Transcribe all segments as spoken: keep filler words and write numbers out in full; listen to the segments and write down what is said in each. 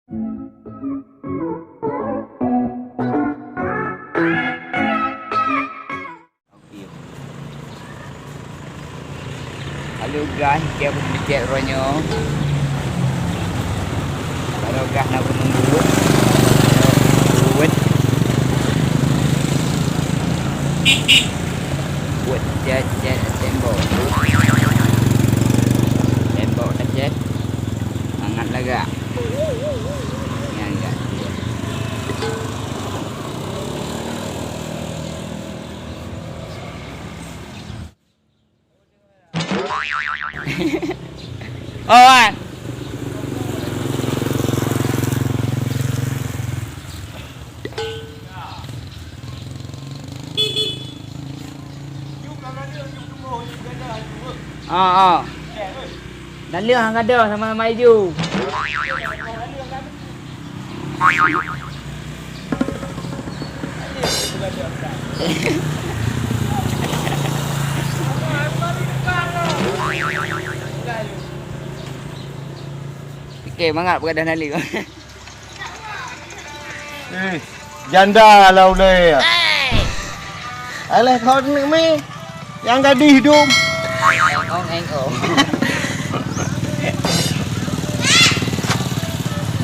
Halo guys, kita berbicara ronyo. Kalau gah nak menunggu, buat, buat cat-cat tembok. Tembok cat. Sangat lagak. Nyan gak. Oh, Wan. Ah, ah. Dan lheueh han gadôh sama-sama ijo. Oke, mangat peugah dah nali. Eh, janda lah ulèe. Alah, kau ni mi. Nyang gadih dum. Eng ong, eng ong.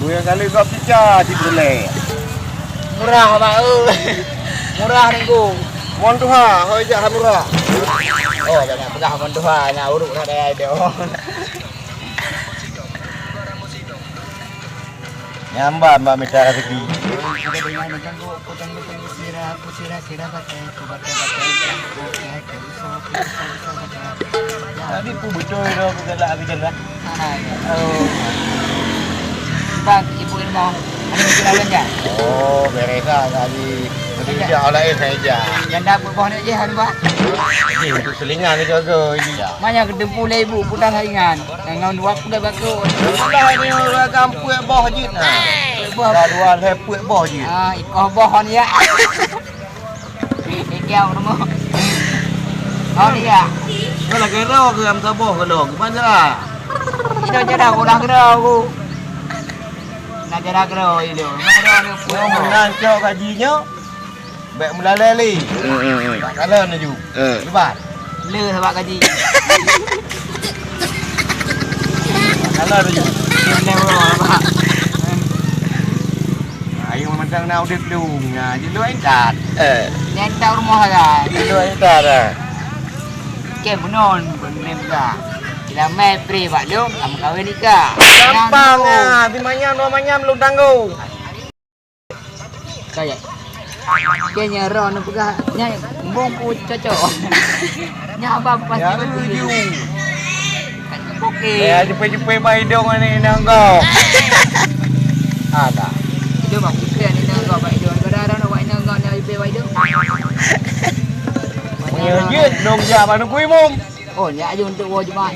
Buya kali gob cica di Brunei. Murah, Abang, eu. Murah, Ningku. Mon tuha, hoi jak murah. Oh, jangan peugah mon tuha, nyan ureueng na daya idong. Nyamba mbak mita rezeki. Tadi pun betul dah aku galak aku jalan. Oh. Bang, ibu ilmu. Ada mungkin lawan ya? Oh, beres lah tadi. Betul je, awak lain saya je. Yang dah berboh ni je, Habibah. Ini untuk selingan ni jaga ini. Mana kedempu lah ibu, putar saingan. Dengan dua kuda bagus. Sudah ni orang kampung boh jin. Boh. Dah dua leh puik boh jin. Ah, ikoh boh ni ya. Ikiau nama. Oh, ni ya. Kalau kira ke am saboh kalau ke mana? Ina jadah udah kira aku. Nak jadah kira itu. Mana ada ni? Yang menang cok gajinya. Bèk meulalé lé. Hmm, hmm, hmm. Tak kalon laju. Hmm. Lepas. Le sabak gaji. Tak kalon laju. Dia menang orang apa? Ayo mantang nak udép dong. Nah, di luar intat. Eh. Nyentak rumah lah. Di luar intat lah. Kem menon, benem ka. Bila mai pre bak lom, am kawin nikah. Gampang ah, di manyam dua manyam lom tanggong. Kaya. Kayaknya roh ni peugah, nyai embong ku cocok. Nya abang pasti ya, betul. Setuju. Oke. Ya, jepit-jepit bak idong ni nanggo. Ada. Itu bang, kita ni nanggo bak idong. Kadang-kadang nak bak idong, nak jepit bak idong. Punya jit, dong jak bak nunggu imum. Oh, nyak aju untuk woe Jumat.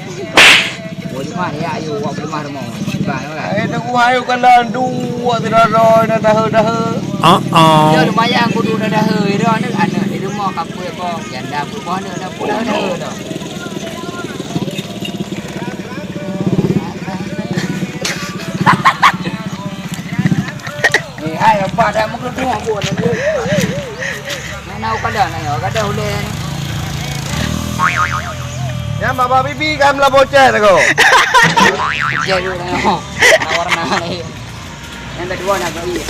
Woe Jumat, nyak aju wak peulumah rumoh. Iban, kan? Eh, tunggu ayo kalian dua tidak ada, dah dah dah. Ah, ah. Ya, lumayan kudu dah dah. Ira aneuk, aneuk di rumoh ka peuet boh. Janda peuet boh aneuk, dah peuet boh aneuk dah. Eh, hai, apa dah meukeudong buat lagi? Mana kada na yo, kada uleh ni. Nyang baba bibi kan melabo chat aku. Chat dulu na yo. Warna ni. Yang kedua nak beli.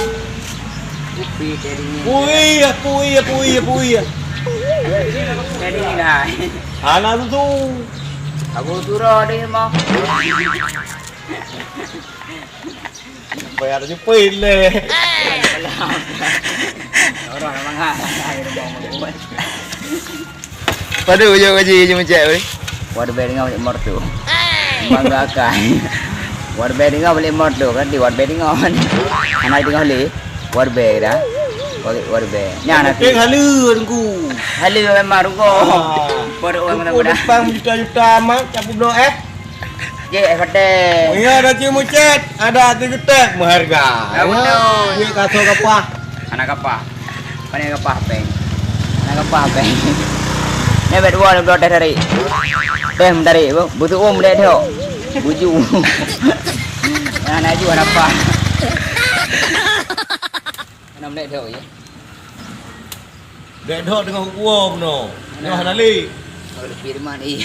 Kopi tadi ni. Pui ya, pui ya, pui ya, pui ya. Tadi ni dah. Anak tu tu. Aku surah dia mah. Bayar jepit leh. Orang memang ha. Pada ujung gaji je mencak weh. Warbe dengan balik mertu. Bangga akai. Warbe dengan balik mertu, berarti warbe dengan. Anak dengan balik. Warbe dah. Warbe. Nya nanti. Halu runggu. Halu memang runggu. Ah. Baru orang kata depan juta-juta amat tak pula eh. Jek, eh, pedas. Oh, ya, ada cik mucet, ada cik getek, mengharga. Ya, betul. Duit kasut kapah. Anak kapah. Mana kapah, peng? Anak kapah, peng. Ni bet dua, dua dah tarik. Dah mentarik, bu. Butuh um, dek, dek. Buju. Nah, nak jual apa? Mana melihat dia, ya? Dek dok teungoh kuwoe bunoe. Nyoe hana lé. Oh, leupie teuma ni.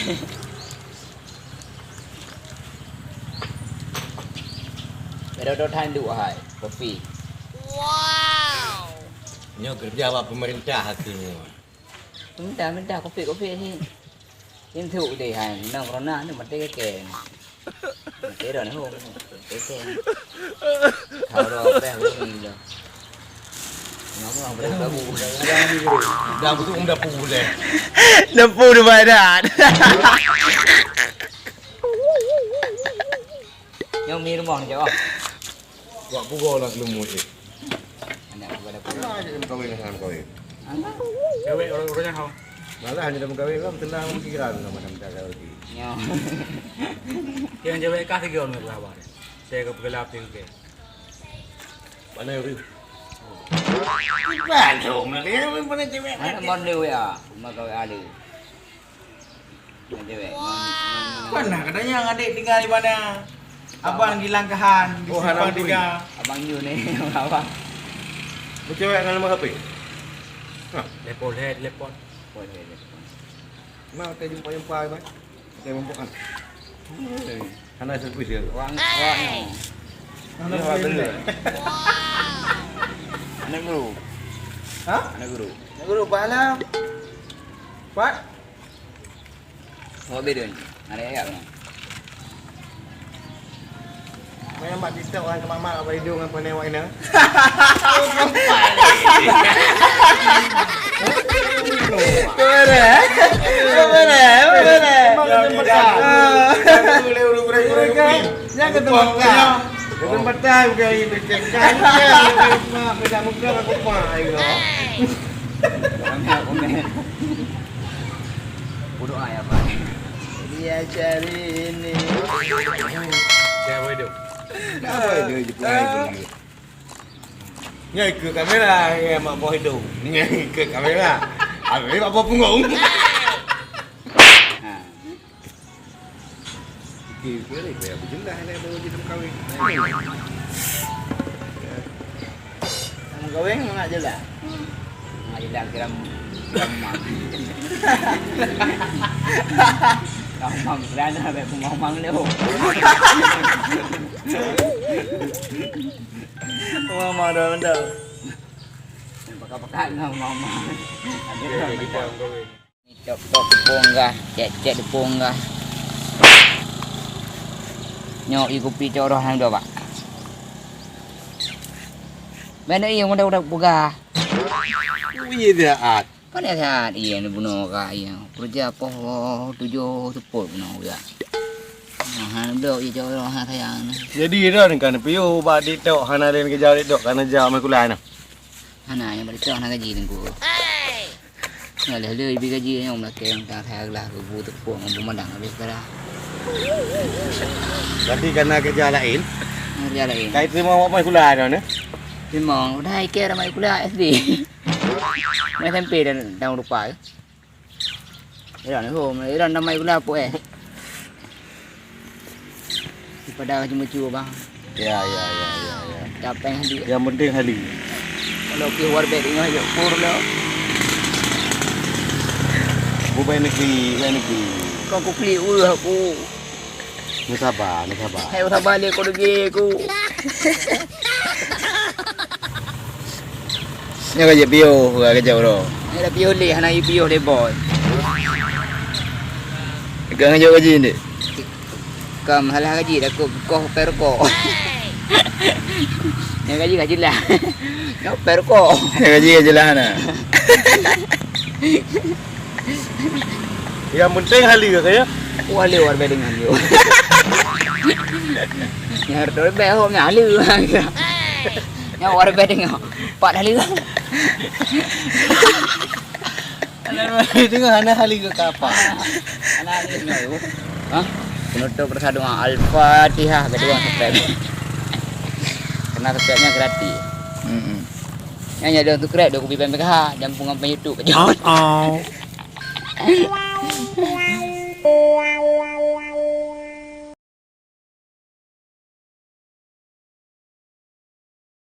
Dok-dok that duek hai, kopi. Wow. Nyoe keureuja bak peumeurintah keuh nyoe. Peurintah, peurintah, kopi, kopi cit. Intu deh hai, nang corona ni maté keu keng. Maté dah ni ho. Maté keng. Kau dah apa yang lu ni dah. Kenapa orang pada tahu? Dah masuk dapu deh. Dapu di badan. Nyang mi rumah ni jawab. Wak pugo lah selumut eh. Anak aku pada pulang. Mana aja kawin dengan kawin. Anak. Cewek orang-orang yang hau. Malah hanya dalam kawin lah, tenang pikiran sama macam tak ada lagi. Nyo. Yang cewek kah tiga orang berapa? Saya ke penggelap tiga ke. Mana yang riu? Bukan dong, mana yang mana cewek? Mana model ya? Mau kawin ada. Ngon cewek, ngon, ngon, ngon. Pernah katanya adek tinggal di mana? Abang di Langkahan, di Oh, Simpang Harawi. Tiga. Abang Yun ni, abang. Bercewek dengan nama H P? Hah? Telepon, he, telepon. Telepon, he, telepon. Memang tak jumpa-jumpa, Abang? Tak mampu kan? Hana servis dia. Orang, orang ni. Hana servis dia. Anak guru. Hah? Anak guru. Anak guru, Pak Alam. Pak? Awak beda ni. Ada ayat mana? Main bak TikTok orang kemamak bak hidung apa ni awak ni? Kemana? Kemana? Kemana? Jangan ke tempat. Ke tempat bukan ini. Mak, beda muka aku mak ayo. Kami aku ni. Bodoh ai apa? Dia cari ini. Siapa itu? Apa itu? Itu pun ai pun. Nyan ke kamera, nyan mak boh hidung. Nyan ke kamera. Habis mak boh punggung. Ha. Okey, okey, okey. Aku jelas lah baru je kawin. Kamu kawin, mak jelas. Mak jelas kira, kira mak. Kamu mak kira nak buat pemamang dia. Mama dah, dah. Pakat-pakat ngon mama. Ada orang. Cok-cok teupeue gah, cek-cek teupeue gah. Nyoe ie kupi coroh hana dua bak. Mana ie mudah-mudah peugah. Ie sihat. Kan sihat ie ni bunoe ka ie. Kerja poh tujoh seupôt bunoe ka. Nah, hana dok ie coroh hana sayang ni. Jadi dah ni kan piôh bak TikTok hana ada yang kejar TikTok karena jam sekolah ni. Hana, nyang bak TikTok hana gaji teungku. Nyoe lheueh-lheueh ibi gaji nyoe meulakée nyang ka saya gelah kubu teupeuk ngon peumandang habéh sekarang. Berarti kana kerja lain? Kana kerja lain. Kai terima awak mai kula dah ni? Terima, udah ikea dah mai kula S D. Mai S M P dah, dah rupa. Iran ho, Iran dah mai gula apu eh. Daripada cuma-cuma bang. Ya, ya, ya, ya, ya. Capek hali. Yang penting hali. Kalau ke luar bed dengan jok pur lo. Bubai negeri, bubai negeri. Kau aku klik urus aku. Ni sabar, ni sabar. Hai sabar le kau dege aku. Nyoe gaji piôh, bukan gaji uroe. Nyoe dah piôh lé, hana piôh lé boy. Pegang aja gaji ni. Kam halah gaji dah kok koh perko. Nyoe gaji ka jelas. Nyoe perko. Nyoe gaji ka jelas na. Yang penting hali ka ya. Wah lewat badangan yo. Nyar tu be ho nyalu. Nyawa ada bedeng. Empat hali. Anak mari tengok anak hali ke kapal. Anak hali tengok tu. Ha? Penutup rasa doa Al-Fatihah kedua subscribe. Kena subscribe-nya gratis. Hmm. Yang ada subscribe dua kubi P M K H dan pungan pen YouTube. Oh.